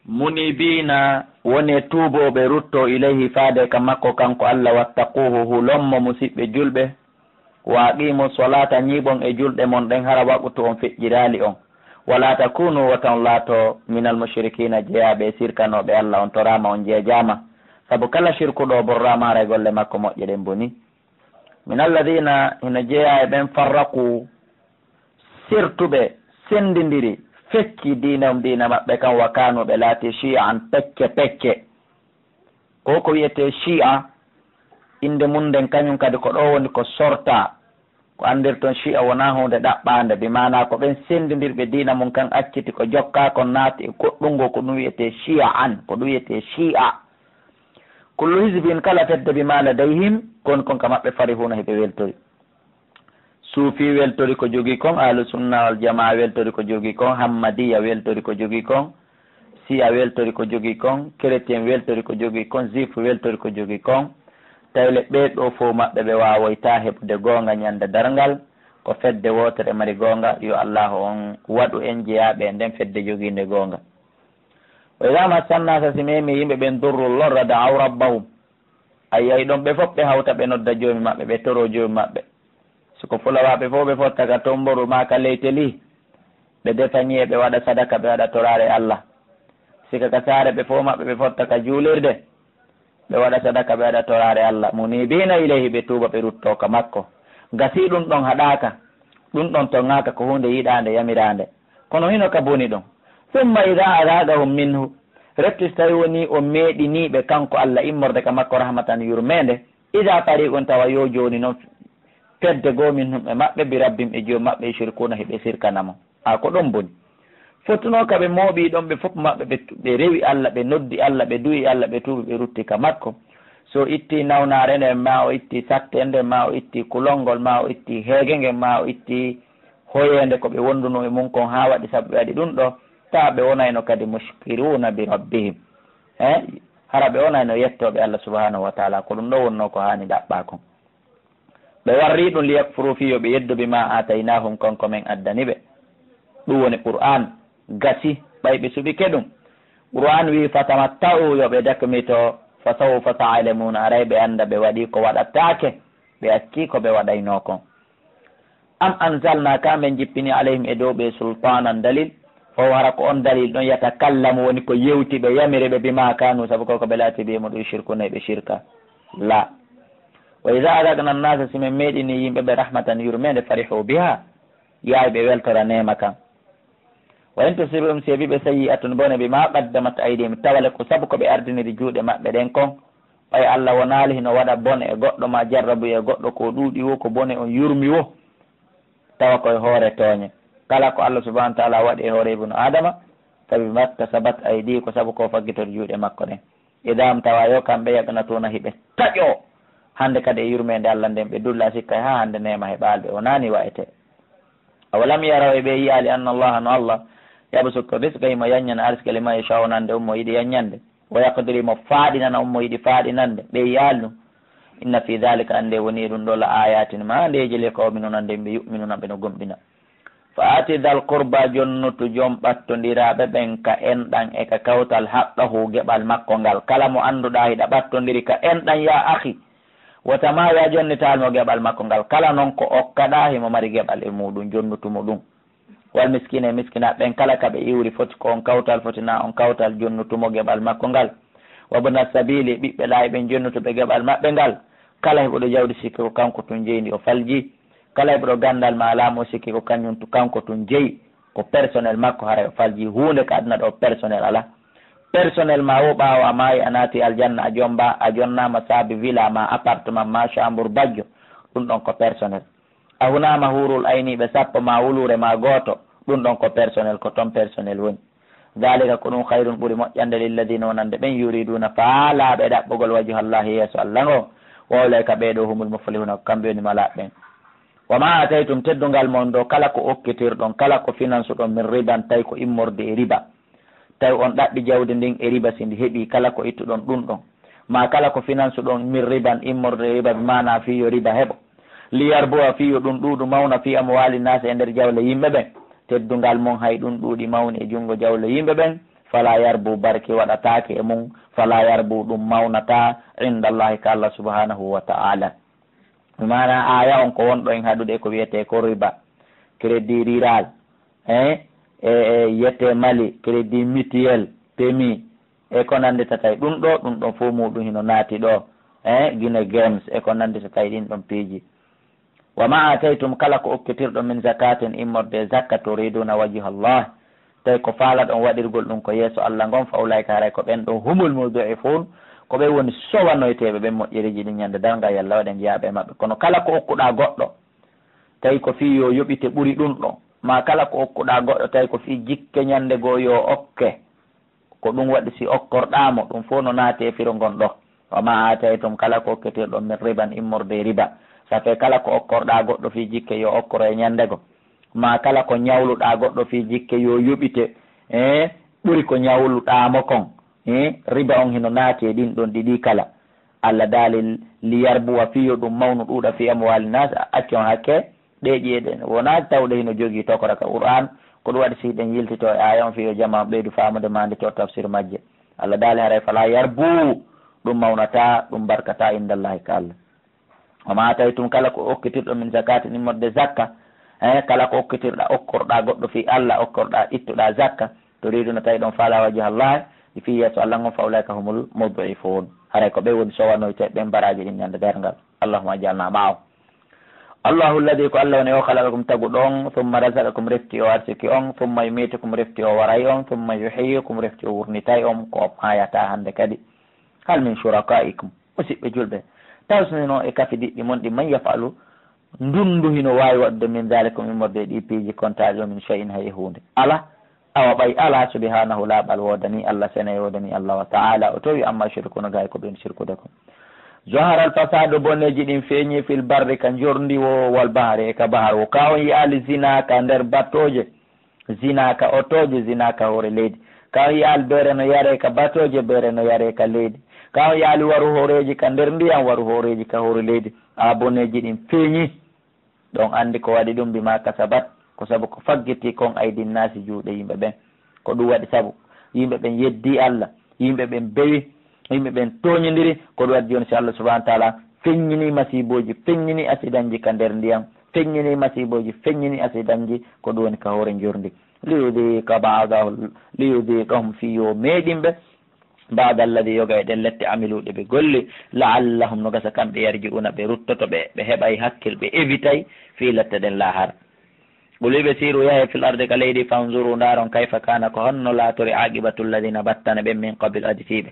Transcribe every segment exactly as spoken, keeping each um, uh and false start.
Munibiina, wonee tuubooɓe, ruttoo, ilayhi, faade ka makko kanko Alla, wattaquuhu, hulon mo, musiɓɓe julɓe, wa aqiimu solaata, ñiiɓon e julɗe mon ɗen, hara waqtu on feƴƴiraali on. Walaa takuunuu, wota on laato, minal mushrikiina, jeyaaɓe e sirkanooɓe Alla, on toraama, on jeejaama. Sabu kala sirkuɗo, borraama, haray golle makko moƴƴe ɗen bonii. Min alladiina, hino jeyaa e ɓen, farraquu, sertuɓe, senndindiri, fecci diinahum, diina maɓɓe kan, wa kaanuu, ɓe laatii, shii'an, pecce pecce. Ko ko wiyetee shii'a, innde mun nden kañun kadi ko ɗoo woni ko sortaa. Ko anndirton shii'a wonaa huunde ɗaɓɓaande, bi maanaa ko ɓen senndindirɓe diina mun kan acciti ko jokkaa kon naati e goɗɗun goo, ko ɗun wiyetee shii'an, ko ɗun wiyetee shii'a. Kullu hizbin, kala fedde, bimaa ladayhim, kon kon ka maɓɓe, farihuuna, hiɓe weltori. Suufi weltori ko jogii kon, Ahlu Sunna wal Jamaa weltori ko jogii kon, Hammadiya weltori ko jogii kon, Siya weltori ko jogii kon, Keretien weltori ko jogii kon, Juif weltori ko jogii kon. Tawi le ɓee ɗoo fow maɓɓe ɓe waawoytaa heɓude goonga ñande darngal, ko fedde wootere mari goonga, yo Allaahu on waɗu en jeyaaɓe e nden fedde jogiinde goonga. Wa idaa massan naasa, si meemii yimɓe ɓen, durrun, lorra, da'aw rabbahum. A yi'ay ɗon ɓe fow ɓe hawta, ɓe nodda Joomi maɓɓe, ɓe toroo Joomi maɓɓe. Si ko fulawaaɓe fow ɓe fotta ka tomboru maa ka leyteli, ɓe defa ñiiye, ɓe waɗa sadaka, ɓe waɗa toraare Alla. Si ka, ka saare ɓe fow maɓɓe ɓe fotta ka juulirde, ɓe waɗa sadaka, ɓe waɗa toraare Alla. Muniibiina ilayhi, ɓe tuuba, ɓe ruttoo ka makko. Gasii ɗun ɗon haɗaaka, ɗun ɗon toŋaaka, ko huunde yiɗaande, yamiraande. Kono hino ka boni ɗon. Summa idaa azaaqahum minhu, refti si tawi wonii o meeɗinii ɓe kanko Alla immorde ka makko rahmatan yurmeende, idaa fariiqun, tawa yo jooni non fedde goo minhum e maɓɓe, bi rabbihim, e Joomi maɓɓe, yushrikuuna, hiɓe sirkana mo. A ko ɗon boni. Fotunoo ka ɓe mooɓii ɗon ɓe fow maɓɓe, ɓe tu-, ɓe rewi Alla, ɓe noddi Alla, ɓe du'ii Alla, ɓe tuubi, ɓe rutti ka makko. Si o ittii nawnaare nden, maa o ittii sattee nden, maa o ittii kulol ngol, maa o ittii heege ngen, maa o ittii hoyeende ko ɓe wondunoo e mun kon haa waɗi sabu ɓe waɗi ɗun ɗoo, tawa ɓe wonayno kadi mushkiruuna bi rabbihim. Eh, hara ɓe wonayno yettooɓe Alla subhaanahu wa ta'aala, ko ɗun ɗoo wonnoo ko haani ɗaɓɓaa kon. Ɓe warrii ɗun, liyakfuruu, fii yo ɓe yeddo, bimaa aataynaahum, kon ko men addani ɓe. Ɗun woni Qur'aan, gasi, ɓay ɓe suɓike ɗun. Qur'aan wi'i, fatamatta'uu, yo ɓe dakmito, fasawfa ta'lamuuna, aray ɓe annda ɓe waɗii ko waɗataake, ɓe accii ko ɓe waɗaynoo kon. Am anzalnaa, ka men jippini, alayhim, e dow ɓe, sultaanan, dalil, fahuwa, hara ko on dalil ɗon, yatakallamu, woni ko yewti ɓe, yamiri ɓe, bimaa kaanuu, sabu ko ko ɓe laatii, bihi, e muɗum, yushrikuuna, e ɓe shirka. Laa. Wa idaa azaqnaa nnaasa, si men meeɗinii yimɓe ɓe rahmatan, yurmeende, farihuu bihaa, yahay ɓe weltora neema kan. Wa in tusibhum, si heɓii ɓe, sayyi'atun, bone, bimaa qaddamat aydiihim, tawa le ko sabu ko ɓe ardiniri juuɗe maɓɓe ɗen kon, ɓay Alla wonaali hino waɗa bone e goɗɗo, maa jarrabu e goɗɗo, ko ɗuuɗi woo, ko bone on yurmi woo, tawa ko e hoore tooñe. Kala ko Alla subhaanahu wa ta'aala waɗi e hoore ibnu Aadama, fa bimaa iktasabat aydiihim, ko sabu ko faggitori juuɗe makko ɗen. Idaa hum, tawa yo kamɓe, yaqnatuuna, hiɓe taƴoo. Hande kadi e yurmeende Alla nden, ɓe dulla, sikkay haa hande neema heɓaali ɓe, wonaani wa'etee. Awalam yaraw, e ɓe yi'aali, anna Allaha, no Alla, yabsutu rizqa, himo yanñana arsike, liman yashaa'u, on hande on mo yiɗi yanñande, wa yaqdiru, himo faaɗinana on mo yiɗi faaɗinande, ɓe yi'aali ɗun? Inna fii daalika, annde wonii ɗun ɗoo, la aayaatin, maandeeji, li qawmin, on hande ɓe, yu'minuuna, ɓe no gomɗina. Fa aati dal qurba, jonnutu jom ɓattondiraaɓe ɓen ka enɗan e ka kawtal, haqqahu, geɓal makko ngal. Kala mo annduɗaa hiɗa ɓattondiri ka enɗan, yaa akhi, wota maa yaa jonnital mo geɓal makko ngal. Kala non ko okkaɗaa, himo mari geɓal e muɗum, jonnutu mo ɗum. Wal miskiina, e miskinaaɓe ɓen kala ka ɓe iwri, foti ko on kawtal, foti naa on kawtal, jonnutu mo geɓal makko ngal. Wabna sabiili, e ɓiɓɓe laayi ɓen, jonnutu ɓe geɓal maɓɓe ngal. Kala heɓuɗo jawdi, sikki ko kanko tun jeyi ndi o falji. Kala heɓuɗo ganndal maa laamu, sikki ko kañum tu-, kanko tun jeyi, ko personnel makko, haray o falji huunde ka aduna ɗoo, personnel alaa. Personnel maa woo, ɓaawo a maayi, a naati aljanna, a jomba, a jonnaama saabe villa maa, appartement maa, chambre bajjo, ɗum ɗon ko personnel. A hunaama huurul ayniiɓe sappo maa wuluure maa gooto, ɗum ɗon ko personnel, ko toon personnel woni. Daalika, ko ɗum, khayrun, ɓuri moƴƴande, lilladiina, wonande ɓen, yuriduuna, faalaaɓe ɗaɓɓugol, wajhallaahi, yeeso Alla ngon, wa ulayka, ɓee ɗoo, humul muflihuuna, ko kamɓe woni malaaɓe ɓen. Wa maa aataytum, teddungal mon ɗoo, kala ko okkitirɗon, kala ko finansuɗon, min riban, tawi ko immorde e riba, tawi on ɗaɓɓi jawdi ndin e riba, si ndi heɓii, kala ko ittuɗon ɗum ɗon, maa kala ko finansuɗon, min riban, immorde e riba, bi maanaa fii yo riba heɓo, liyarbuwa, fii yo ɗum ɗuuɗu, mawna, fii amwaali naasi, e nder jawle yimɓe ɓen, teddungal mon, hay ɗum ɗuuɗi, mawni e junngo jawle yimɓe ɓen, Fala yarbu, barki waɗataake e mum. Fala yarbu, ɗum mawnataa, inda Allahi, ka Allah subhanahu wa ta'ala. Maana aaya on ko wonɗo en haɗude e ko wiyetee ko riba, crédit rural, hein, e, e yiyetee Mali, crédit mutuel, pemi, e ko nannditata e ɗum ɗo, ɗum ɗon fof muɗum hino naati ɗo, hein, Guinée Games, e ko nannditata e ɗin ɗon piiji. Wa ma ataytum, kala ko okkitirɗon, min zakatin, immorde e zakka, turiduna wajha Allah, tawi ko faalaɗon waɗirgol ɗum ko yeeso Allah ngon, fa ulaika, haray ko ɓen ɗon, humul mud'ifun, ko ɓen woni sowanoyteeɓe ɓen moƴƴereeji ɗin ñande darngal, yo Allah waɗ en jeyaaɓe e maɓɓe. Kono kala ko okkuɗaa goɗɗo, tawi ko fii yo yoɓite ɓuri ɗum ɗon, maa kala ko okkuɗaa goɗɗo, tawi ko fii jikke ñande goo yo okke, ko ɗum waɗi si okkorɗaa mo, ɗum fof no naati e firo ngon ɗo. Wa ma ataytum, kala ko okkitirɗon, min riban, immorde e riba. Ça fait, kala ko okkorɗaa goɗɗo fii jikke yo okkoro e ñande goo, maa kala ko ñawluɗaa goɗɗo fii jikke yo yoɓite, e ɓuri ko ñawluɗaa mo kon, e riba on hino naati e ɗin ɗon ɗiɗi kala. Allah daali, li yarbuwa, fii yo ɗum mawnu, ɗuuɗa, fii amwaali naas, a acci on hakke ɗee ƴi'e ɗen. Wonaa tawde hino jogii tokora ka Qur'aan, ko ɗum waɗi si hiɗen yiltitoo e aaya on fii yo jamaa on ɓeydu faamude, maa annditoo tafsir majje. Allah daali, haray fala yarbu, ɗum mawnataa, ɗum barkataa, inda Allahi, ka Allah. Wa ma ataytum, kala ko okkitirɗon, min zakatin, immorde zakka, eh, kala ko okkitirɗaa, okkorɗaa goɗɗo fii Allah, okkorɗaa, ittuɗaa zakka, turiduna, tawi ɗon faalaa wajha Allah, fii yeeso Allah ngon, fa ulaika humul mud'ifun. Haray ko ɓe woni sowanoyteeɓe ɓen baraaji ɗin ñande darngal. Allahumma ij'alna ma'ahum. Allahu alladhi, ko Allah woni o, khalaqakum, taguɗo on, thumma razaqakum, refti o arsiki on, thumma yumitukum, refti o waray on, thumma yuhyikum, refti o wurnitay on, ko o maayataa hande kadi. Hal min shurakaikum, musiɓɓe julɓe, taw sino e kafidiɗɗi mon ɗi, man yaf'alu, ndundu hino waawi waɗude, min dhalikum, immorde e ɗi piiji kontaaɗi ɗo, min shay'in, hay e huunde alaa. Awa ɓay alaa, subhanahu, laaɓal woodanii Allah, senee woodanii Allah, wa ta'ala, o towi, amma yushrikuna, gay ko ɓen sirkude kon. Zahara al fasadu, boneeji ɗin feeñi, fil barri, ka njorndi woo, wal bahri, e ka bahar woo. Ka on yi'aali zina ka nder batooje, zina ka otooje, zina ka hoore leydi. Ka on yi'aali beere no yaree ka batooje, beere no yaree ka leydi. Ka on yi'aali waru hooreeji ka nder ndiyam, waru hooreeji ka hoore leydi. A boneeji ɗin feeñi. Ɗon anndi ko waɗi ɗum, bima kasabat, ko sabu ko faggiti kon, aydin naasi, juuɗe yimɓe ɓen. Ko ɗum waɗi sabu yimɓe ɓen yeddii Allah, yimɓe ɓen bewi, yimɓe ɓen tooñindiri. Ko ɗum waɗi jooni, si Allah subhanahu wa ta'ala feññinii masiibooji, feññinii asidanji ka nder ndiyam, feññinii masiibooji, feññinii asidanji, ko ɗum woni ka hoore njorndi. Liyudhiqa ba'dahum, liyudhiqahum, fii yo meeɗin ɓe, ba'da alladhi, yoga e ɗen lette, amilu, ɗe ɓe golli, la'allahum, no gasa kamɓe, yarji'una, ɓe ruttoto, ɓe, ɓe heɓay hakkil, ɓe evitay fii lette ɗen laahara. Qul, wiɓe, siru, yahe, fil ardi, ka leydi, fanzuru, ndaaron, kayfa kana, ko honno laatori, aqibatu alladhina, battane ɓen, min qabl, aditiiɓe.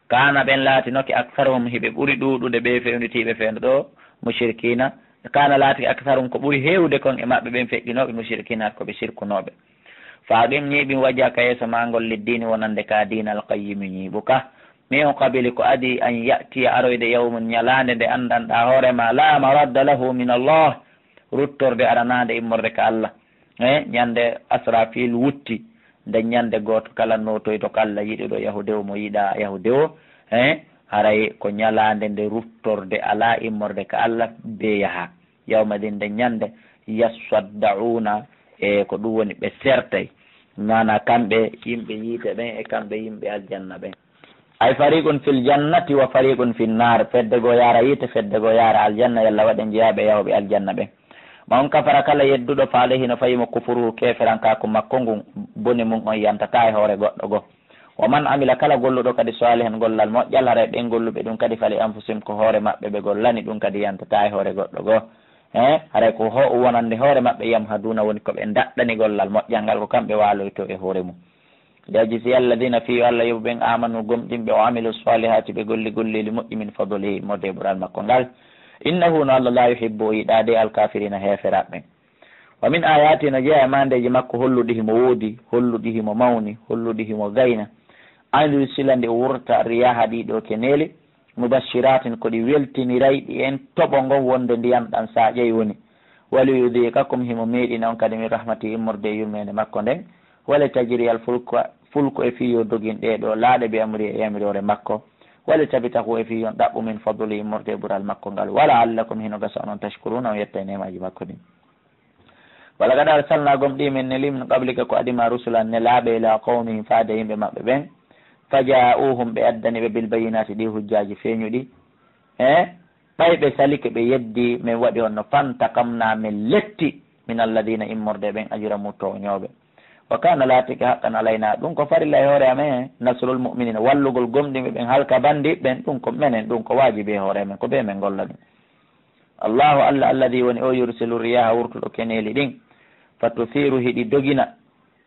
Kana, ɓen laatinoke, aktharuhum, hiɓe ɓuri ɗuuɗude ɓe fewnitiiɓe fewndo ɗo, mushrikina. Kana laatike, aktharuhum, ko ɓuri heewude kon e maɓɓe ɓen feƴƴinooɓe, mushrikina, ko ɓe sirkunooɓe. Fa aqim, ñiiɓin, wajhaka, yeeso maa ngol, liddiini, wonande ka diina, al qayyimi, ñiiɓu ka. Min qabli, ko adii, an ya'tiya, aroyde, yawmun, ñalaande nde anndanɗaa hoore maa, la maradda lahu min Allah, ruttorde aranaande immorde ka Allah. E ñande Asrafil wutti, nde ñande gooto kala nootoyto ka Allah, yiɗuɗo yahude o, mo yiɗaa yahude o. E haray ko ñalaande nde ruttorde alaa immorde ka Allah, bee yaha. Yawma idin, nde ñande, yassaddauna, e ko ɗum woni ɓe sertay. Maana kamɓe yimɓe yiite ɓen e kamɓe yimɓe aljanna ɓen. Ay fariqun fil jannati wa fariqun fin nar, fedde goo yaara yiite, fedde goo yaara aljanna, yalla waɗen jeyaaɓe yahooɓe aljanna ɓen. Ma on kafara, kala yedduɗo, fa alayhi, no fayi mo, kufruhu, keeferankaaku makko ngun, bone mun on yantataa e hoore goɗɗo goo. Wa man amila, kala golluɗo kadi, salihan, gollal moƴƴal, haray ɓen golluɓe ɗum kadi, fali anfusihim, ko hoore maɓɓe ɓe gollani, ɗum kadi yantataa e hoore goɗɗo goo. He, haray ko ho-, wonande hoore maɓɓe, yamhaduna, woni ko ɓe daɗɗani gollal moƴƴal ngal, ko kamɓe waaloytoo e hoore mum. Liyajziya alladhina, fii yo Allah yoɓu ɓen, amanu, gomɗinɓe, wa amilu salihati, ɓe golli golleeli moƴƴi, min fadlihi, immorde e ɓural makko ngal. Innahu, no Allah, la yuhibbu, o yiɗaa de, alkafirina, heeferaaɓe ɓen. Wa min ayati, no jeyaa e maandeeji makko holluɗi himo woodi, holluɗi himo mawni, holluɗi himo gayna. An yursila, nde o wurta, riyaha, ɗii ɗoo keneeli, mubashiratin, ko ɗi weltinirayɗi en toɓo ngon, wonde ndiyan ɗan saaƴay woni. Wa liyudhiqakum, himo meeɗina on kadi, min rahmati, immorde e yurmeende makko nden. Wa litajriya al fulku, fulku, e fii yo dogin ɗee ɗoo laaɗe, bi amri, e yamiroore makko. Wa litabtahu, e fii yo on ɗaɓɓu, min fadli, immorde e ɓural makko ngal. Wa la'allakum, hino gasa onon, tashkuruna, on yettay neemaaji makko ɗin. Walaqad arsalna, gomɗii min neli, min qablika, ko adii maa, rusulan, nelaaɓe, ilaa qawmihim, faade yimɓe maɓɓe ɓen. Fajaa'uuhum, ɓe addani ɓe, bil bayyinaati, ɗii hujjaaji feeñuɗi. E ɓay ɓe salike, ɓe yeddi, min waɗi honno? Fantaqamna, min letti, min alladina, immorde ɓen, ajramu, tooñooɓe. Wa kana, laatike, haqqan alaynaa, ɗum ko farilla e hoore amen, nasrul mu'minina, wallugol gomɗinɓe ɓen, halka bandiiɓe ɓen, ɗum ko menen, ɗum ko waajibi e hoore amen, ko bee men golla ɗum. Allahu, Allah, alladi woni o, yursilu riyaha, wurtuɗo keneeli ɗin, fa tuthiru, hiɗi dogina,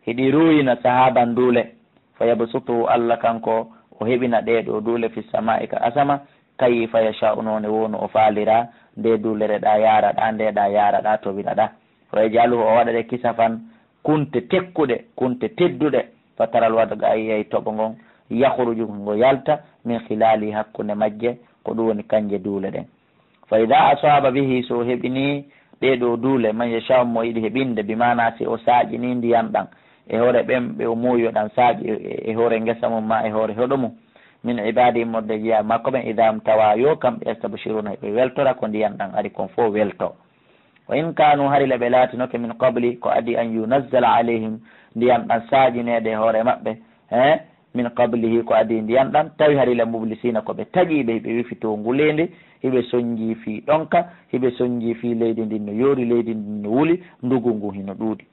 hiɗi ruuyina, sahaban, duule, fa yabsutuhu, Allah kanko o heɓina ɗee ɗoo duule, fi samaa'i, ka asama, kayfa yasha'u, noone woo no o faalira, ndee duulere ɗaa yaara ɗaa, ndee ɗaa yaara ɗaa, towira ɗaa. Wa yaj'aluhu, o waɗa ɗe, kisafan, kunte tekkuɗe, kunte tedduɗe, fa taral wadqa, a yi'ay toɓo ngon, yakhruju, ngo yalta, min khilali, hakkunde majje, ko ɗum woni kanje duule ɗen. Fa idha asaba bihi, so o heɓini ɗee ɗoo duule, man yasha'u, mo yiɗi heɓinde, bi maana si o saaƴini ndiyan ɗan e hoore ɓen ɓe o muuyi o ɗan saaƴi e, e hoore ngesa mum maa e hoore hoɗo mum, min ibadi, immorde e jiyaaɓe makko ɓen, idha mtawa, yo kamɓe, yastabshiruna, ɓe weltora ko ndiyan ɗan ari kon fow welto. Wa in kanu, hari le ɓe laatinoke, min qabli, ko adii, an yunazzala alayhim, ndiyan ɗan saaƴineede e hoore maɓɓe, he, min qablihi, ko adii ndiyan ɗan, tawi hari le mublisina, ko ɓe taƴiiɓe, hiɓe wifi to nguleyndi, hiɓe sonjii fii ɗonka, hiɓe sonjii fii leydi ndin no yoori, leydi ndin no wuli, ndugu ngu hino ɗuuɗi.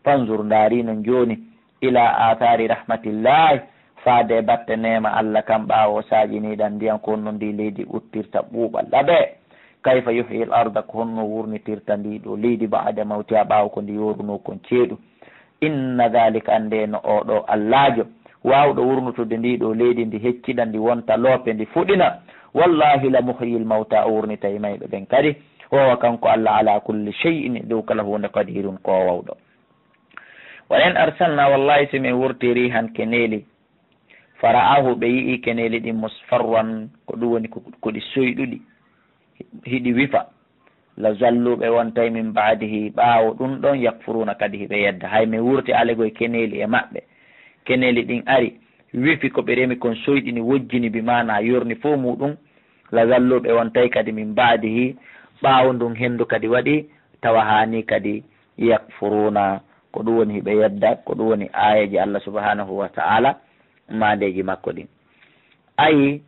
Fanzur, ndaarino jooni, ila athari rahmatillahi, faade e batte neema Allah kan, ɓaawo o saaƴinii ɗan ndiyan, ko honno ndii leydi ɓuttirta ɓuuɓa, laɓe. Kayfa yuhyi al arda, ko honno wurnitirta ndii ɗoo leydi, ba'da mawtiha, ɓaawo ko ndi yoorunoo kon ceeɗu. Inna dhalika, anndee no oo ɗoo Allaajo waawɗo wurnutude ndii ɗoo leydi, ndi heccida, ndi wonta loope, ndi fuɗina. Wallahi la muhyi al mawta, o wurnitay mayɓe ɓen kadi. Wa huwa, kanko Allah, ala kulli shay'in, e dow kala huunde, qadirun, ko o waawɗo. Wa in arsalna, wallahi si min wurtii, rihan, keneeli, fara'ahu, ɓe yi'i keneeli ɗin, musfarran, ko ɗum woni ko, ko ɗi soyɗuɗi, hiɗi wifa. La zallu, ɓe wontay, min ba'dihi, ɓaawo ɗum ɗon, yakfuruna, kadi hiɓe yedda. Hay min wurti alegoy keneeli e maɓɓe, keneeli ɗin ari, wifi ko ɓe remi kon, soyɗini, wojjini, bi maana yorni fow muɗum. La zallu, ɓe wontay kadi, min ba'dihi, ɓaawo ndun hendu kadi waɗi, tawa haani kadi yakfuruna, ko ɗum woni hiɓe yedda, ko ɗum woni aayeeji Allah subhanahu wa ta'ala, maandeeji makko ɗin. Ayi,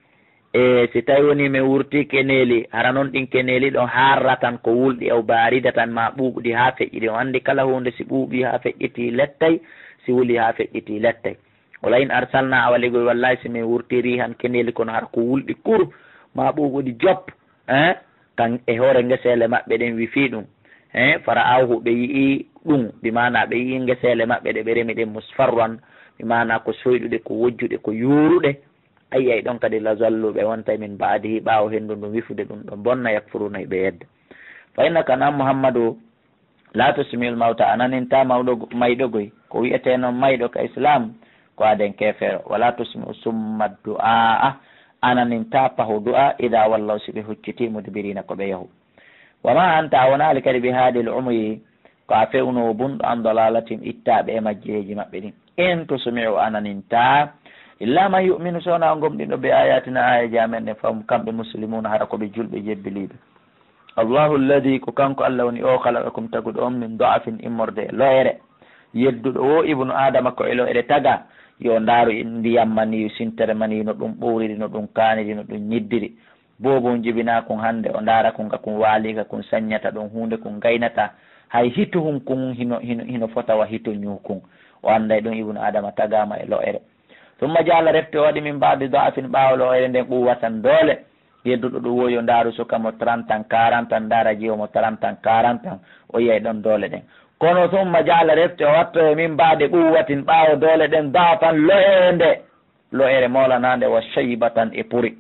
e si tawi woni min wurti keneeli, hara non ɗin keneeli ɗon harratan, ko wulɗi, aw baridatan, ma ɓuuɓɗi haa feƴƴiti. On anndi kala huunde si ɓuuɓi haa feƴƴiti lettay, si wuli haa feƴƴiti lettay. Wala in arsalna, awa legoy, wallahi si min wurti, rihan, keneeli, kono hara ko wulɗi kur, ma ɓuuɓuɗi jop, eh, kan e hoore ngeseele maɓɓe ɗen, wifi ɗum, eh, fara'awhu, ɓe yi'i ɗum, bi maana ɓe yi'i ngeseele maɓɓe ɗe ɓe remi ɗen, musfarran, bi maana ko soyɗuɗe, ko wojjuɗe, ko yuuruɗe. A yi'ay ɗon kadi, la zallu, ɓe wontay, min ba'dihi, ɓaawo hendu ndun wifude ɗum ɗon bonna, yakfuruna, hiɓe yedda. Fa innaka, an Muhammadu, la tusmi'ul mawta, a naninta mawɗo, mayɗo goy. Ko wi'etee non mayɗo ka Islam, ko aden keefeero. Wala tusmi'u summa du'a, a naninta paho du'a, idha wallaw, si ɓe hucciti, mudbirina, ko ɓe yahu. Wa ma anta, a wonaali kadi, bi hadil umyi, ko a fewnoowo bunɗo, an dalalatihim, ittaaɓe e majjereeji maɓɓe ɗin. In tusmi'u, a naninta, illa man yu'minu, so wonaa gomɗinɗo, bi ayatina, aayeeji amen ɗen, fahum, kamɓe, muslimuna, hara ko ɓe julɓe jebbiliiɓe. Allahu alladhi, ko kanko Allah woni o, khalaqakum, taguɗo on, min da'fin, immorde e lo'ere. Yedduɗo o ibnu Adama ko e lo'ere taga, yo ndaaru ndiyam maniyu, sintere maniyu, no ɗum ɓowriri, no ɗum kaaniri, no ɗum nyiddiri. Boobun jibinaa kun hande, o ndaara kun ka kun waali, ka kun sañata ɗon huunde, kun gaynata. Hay hituhun kun hino, hino, hino fota wa hito ñuukun. O anday ɗum ibnu Adama tagaama e lo'ere. Summa ja'ala, refti o waɗi, min ba'di da'fin, ɓaawo lo'ere nden, quwwatan, doole. Yedduɗo ɗum wo yo ndaaru suka mo trente ans, quarante ans, ndaara jiwo mo trente ans, quarante ans, o yiyay ɗon doole ɗen. Kono summa ja'ala, refti o wattoyo, min ba'di quwwatin, ɓaawo doole ɗen, da'fan, lo'ere. Lo'ere moolanaande, wa shaybatan, e puri.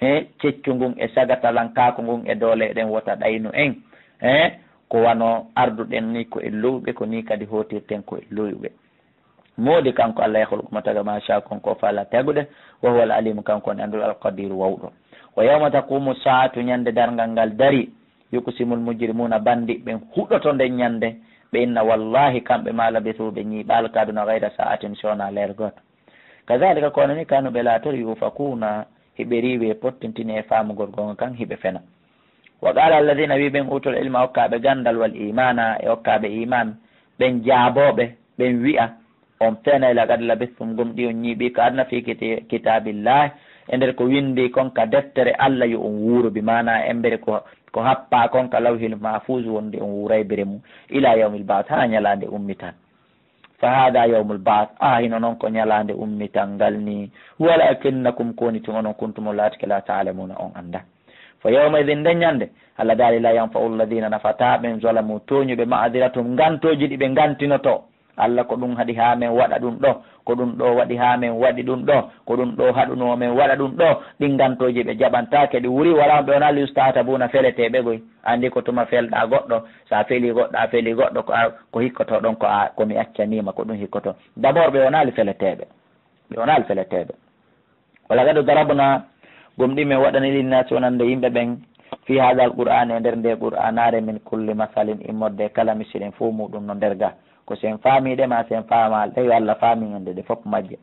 He, ceccu ngun e sagatalankaaku ngun e doole ɗen wota ɗaynu en. He, ko wano arduɗen ni, ko e lowɓe, ko ni kadi hootirten ko e lowɓe. Moodi kanko Allah, yakhluqu, mo taga, ma sha, kon ko faala tagude, wa huwa al-alimu, kanko woni annduɗo, al-qadiru, wawɗo. Wa yawma taqumu saatu, ñande darngal ngal dari, yuqsimul mujrimuna, bandiɓe ɓen huɗoto nden ñande, ɓe inna wallahi kamɓe ma labisu, ɓe ñiiɓaali ka aduna, ghayra sa'atin, si wonaa leer gooto. Kadhalika, ko non ni, kanu, ɓe laatori, yufakuna, hiɓe riiwe, pottintini e faamugol goonga kan, hiɓe fena. Wa qala alladhina, wi ɓen, utul ilma, okkaaɓe ganndal, wal imana, e okkaaɓe iman, ɓen jaabooɓe, ɓen wi'a, on feenay, laqad labistum, gomɗii on ñiiɓii ka aduna fii kiti-, kitaabillahi, e nder ko winndii kon ka deftere Alla yo on wuuru, bi maanaa embere ko, ko happaa kon ka lawhil mahfuuz wonde on wuuray bere mum, ilaa yawmil ba'th, haa ñalaande ummital. Fa haada yawmul ba'th, aa, hino non ko ñalaande ummital ngal nii, walaakinnakum, ko woni tun onon kuntum on laatike laa ta'lamuuna, on anndaa. Fa yawma idin, nden ñande, Alla daali, laa yanfa'u alladina, nafataa ɓen, zalamu, tooñuɓe, ma'diratum, ngantooji ɗi ɓe ngantinotoo. Alla, ko ɗun haɗi haa men waɗa ɗun ɗoo, ko ɗun ɗoo waɗi haa men waɗi ɗun ɗoo, ko ɗun ɗoo haɗunoo men waɗa ɗun ɗoo, ɗin ngantooji ɓe jaɓantaake, ɗi wurii, walaa ɓe wonaa liyustahsabuuna, feleteeɓe goy. Anndi ko tuma felɗaa goɗɗo, so a felii goɗɗo, a felii goɗɗo, ko a, ko hikkotoo ɗon, ko a, ko mi accanii ma, ko ɗun hikkotoo. D'abord, ɓe wonaali feleteeɓe. Ɓe wonaali feleteeɓe. Walaqad darabna, gomɗii men waɗanii, linnaasi, wonande yimɓe ɓen, fii haadal qur'aani, e nder ndee qur'aanaare, min kulli masalin, immorde e kala misilin fow muuɗum no nder ga. Ko si en faamii ɗe maa si en faamaali ɗe, yo Alla faamin en ɗe, ɗe fow majje.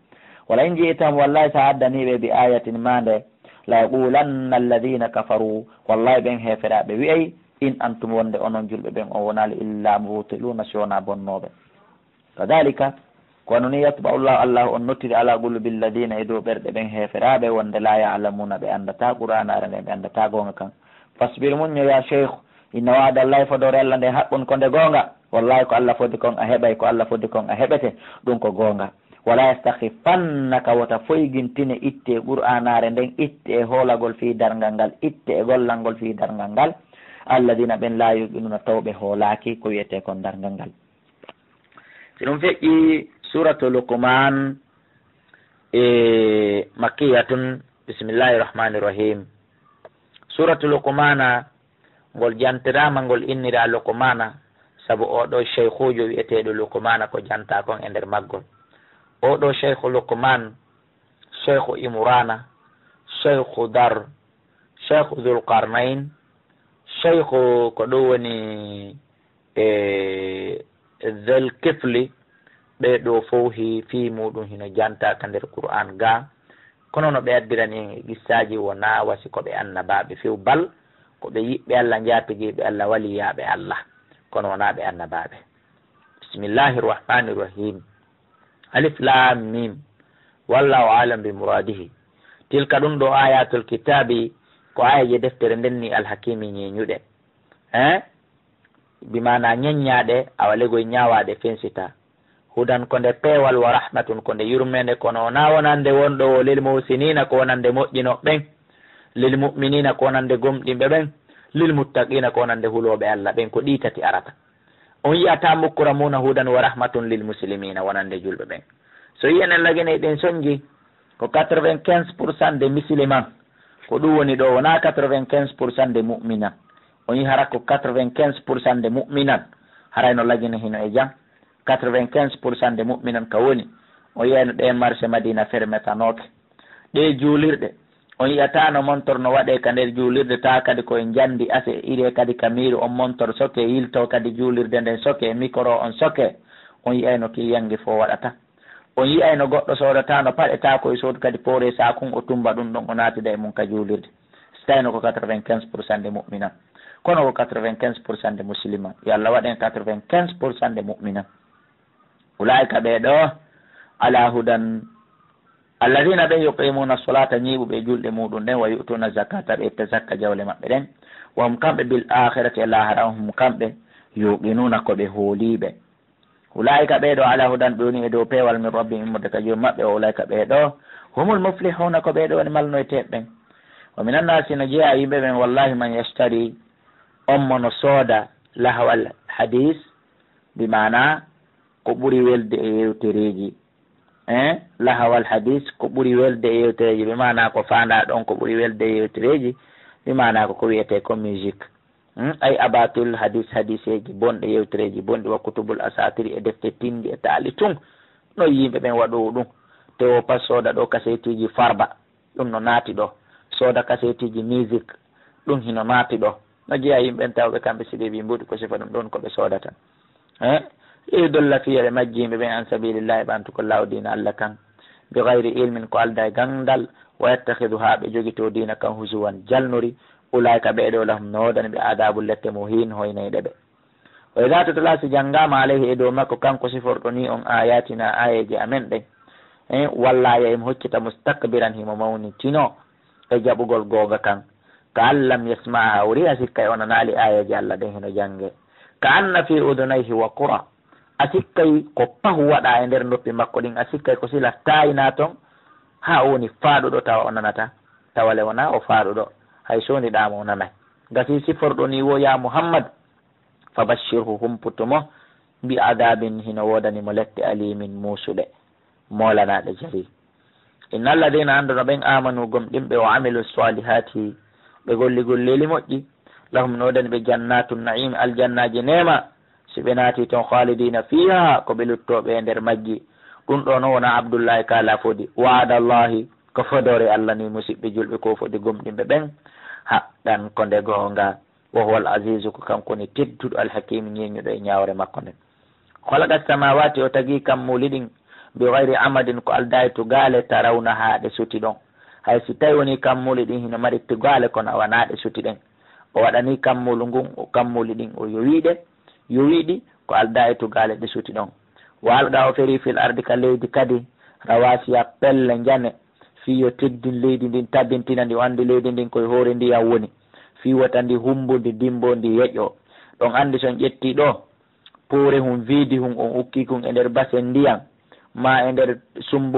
Wala in ji'tahum, wallaahi si a addanii ɓe, bi ayatin, maande, la yaqulanna alladina kafaru, wallaahi ɓen heeferaaɓe wi'ay, in antum, wonde onon julɓe ɓen, on wonaali, illa mubtiluna, si wonaa bonnooɓe. Kadalika, ko wano nii, yatba'u Allahu, Alla on nottiri, ala qulubi alladina, e dow ɓerɗe ɓen heeferaaɓe, wonde laa ya'lamuuna, ɓe anndataa qur'aanaare nden, ɓe anndataa goonga kan. Fasbir, muñño, yaa Cheikh, inna wa'da Allahi, fodoore Alla nden, haqqun, ko nde goonga. Wallaahi, ko Alla fodi kon a heɓay, ko Alla fodi kon a heɓete, ɗun ko goonga. Wala yastakhifannaka, wota foygintine, itte e qur'aanaare nden, itte e hoolagol fii darngal ngal, itte e gollangol fii darngal ngal, alladina, ɓen, laa yuqinuuna, taw ɓe hoolaaki ko wi'etee kon darngal ngal. Si ɗun feƴƴi, Suuratu Luqmaan, e makkiyatun, bismillahi rahmani rahim. Suuratu Luqmaana, ngol jantiraama, ngol inniraa Luqmaana, sabu oo ɗoo sheykhuujo wi'eteeɗo Luqmaana ko jantaa kon e nder maggol. Oo ɗoo sheykhu Luqmaan, sheykhu Imraana, sheykhu Dar, sheykhu Dhulqarnayn, sheykhu ko ɗun woni e Dhul Kifli, ɓee ɗoo fow hi-, fii muuɗum hino jantaa ka nder Qur'aan gaa. Kono no ɓe addirani en e qissaaji, wonaa wa si ko ɓe annabaaɓe few, bal ko ɓe yiɓɓe Alla, njaatigiiɓe Alla, waliyaaɓe Alla, kono wonaa ɓe annabaaɓe. Bismillahi rahmani rahim. Alif lam mim. Wallahu alam bi muradihi. Tilka, ɗun ɗoo, ayatul kitaabi, ko aayeeje deftere nden nii, alhakimi, ñeeñuɗe. Eh? Bi maanaa ñeññaaɗe, awa legoy ñaawaaɗe fensitaa. Hudan, ko nde peewal, wa rahmatun, ko nde yurmeende, kono wonaa wonande wonɗo wo lil muhsiniina, ko wonande moƴƴinooɓe ɓen, lil mu'miniina, ko wonande gomɗinɓe ɓen, lil muttaqiina, ko wonande hulooɓe Alla ɓen, ko ɗii tati arata. On yi'ataa mukramuna hudan wa rahmatun lil muslimiina, wonande julɓe ɓen. So yi'en en lagine ɗen sonji, ko quatre-vingt-quinze pour cent de musulman, ko ɗum woni ɗo, wonaa quatre-vingt-quinze pour cent de mu'minan. On yi hara ko quatre-vingt-quinze pour cent de mu'minan, haray no lagine hino e jam. Quatre-vingt-quinze pour cent de mu'minan ka woni, on yi'ayno ɗe marché Madina fermetanooke. Ɗee juulirɗe, on yi'ataa no montor no waɗee ka nder juulirde, taa kadi ko e njamndi ase, iree kadi ka miiru, on montor sokee, yiltoo kadi juulirde nden sokee, mikoro on sokee. On yi'ayno kiliyanji fow waɗata. On yi'ayno goɗɗo soodataano paɗe, taa ko e soodu kadi pooree saakun, o tumba ɗum ɗon, o naatida e mum ka juulirde. Si tawino ko quatre-vingt-quinze pour cent de mu'minan, kono ko quatre-vingt-quinze pour cent de musliman. Yo Allah waɗen quatre-vingt-quinze pour cent de mu'minan. Ulaa'ika ɓee ɗoo, alaa hudan, alladiina ɓen, yuqiimuuna solaata, ñiiɓuɓe e julɗe muuɗum ɗen, wa yu'tuuna zakaata, ɓe itta zakka jawle maɓɓe ɗen, wa hum, kamɓe, bil aakhirati, e laahara on, hum, kamɓe, yuuqinuuna, ko ɓe hooliiɓe. Ulaa'ika ɓee ɗoo, alaa hudan, ɓe woni e dow peewal, min rabbihim, immorde ka Joomi maɓɓe, wa ulaa'ika ɓee ɗoo, humul muflihuuna, ko ɓee ɗoo woni malnoyteeɓe ɓen. Wa minan naasi, no jeyaa e yimɓe ɓen, wallaahi, man yashtari, on mo no sooda, lahwal hadiis, bi maanaa ko ɓuri welde e yewtereeji. Eh, lahawal hadis, ko ɓuri welde e yewtereeji, bi maanaa ko faandaa ɗon, ko ɓuri welde e yewtereeji, bi maanaa ko ko wiyetee ko musique. Hmm? Ay abatil hadis, hadiseeji bonɗi, yewtereeji bonɗi, wa kutubul asatiri, e defte tinndi e taali tun. No yimɓe ɓen waɗowo ɗum. Te o pas sooda ɗo kaseetiiji farba. Ɗum no naati ɗo. Sooda kaseetiiji musique, ɗum hino naati ɗo. No jeyaa yimɓe ɓen tawɓe kamɓe, si ɓe wi'i mbuɗi ko sifa ɗum ɗon ko ɓe soodata. Eh? Liyudilla fii, eɓe majji yimɓe ɓen, an sabilillahi, ɓantugol laawo diina Allah kan. Bi gayri ilmin, ko aldaa e ganndal. Wa yattakhiduhaa, ɓe jogitoo diina kan huzuwan, jalnori. Ulaa'ika, ɓee ɗoo, lahum, no woodani ɓe, adabun, lette, muhiin, hoynayɗe ɓe. Wa idha tutla, si janngaama, alayhi, e dow makko, kanko siforɗo nii on, ayatina, aayeeje amen ɗen, eh, walla aya himo hoccita, mustakbiran, himo mawnitino e jaɓugol googa kan. Ka an lam yasma'ha, o wi'a sikkay o nanaali aayeeje Alla ɗen hino jannge. Ka anna fi udunayhi waqra, a sikkay ko pahu waɗa e nder noppi makko ɗin, a sikkay ko sila taayina ton, haa o woni faaɗuɗo tawa o nanata, tawa le wona o faaɗuɗo, hay so woni ɗaamo o nanay. Gasi siforɗo nii wo, ya Muhammad, fabashshirhu, humputu mo, bi adabin, hino woodani mo lette, alimin, muusuɗe, moolanaaɗe jari. Inna alladhina, annduno ɓen, amanu, gomɗinɓe, wa amilu salihati, ɓe golli golleeli moƴƴi, lahum, no woodani ɓe, jannatu naim, aljannaaji neema, si ɓe naati ton, khalidina fiha, ko ɓe luttooɓe e nder majji. Ɗum ɗo no wona Abdullahi kaala fodi, wa'ada Allahi, ko fodoore Alla ni, musiɓɓe julɓe, ko fodi gomɗinɓe ɓen, haqqan, ko nde goonga. Wa huwa al-azizu, ko kanko woni tedduɗo, al-hakim, ñeeñuɗo e ñaawre makko nden. Khalaqa samawati, o tagi kammuuli ɗin, bi ghayri amadin, ko aldaa e tugaale, tarawnaha, ɗe suti ɗon. Hay si tawi woni kammuuli ɗin hino mari tugaale, kono a wanaa ɗe suti ɗen. O waɗani kammuuli ngun, o kammuuli ɗin, o yowi ɗe, yowi ɗi, ko aldaa e tugaale, ɗe suti ɗon. Wa alqa, o feri, fil ardi, ka leydi kadi, rawasiya, pelle njane, fii yo teddin leydi ndin, tabintina ndi, o anndi leydi ndin koye hoore ndiyan woni, fii wota ndi humbu, ndi dimbo, ndi yeƴo. Ɗon anndi so on ƴetti ɗo, poore hun, viidi hun, on ukki kun e nder basen ndiyan, ma e nder sumbu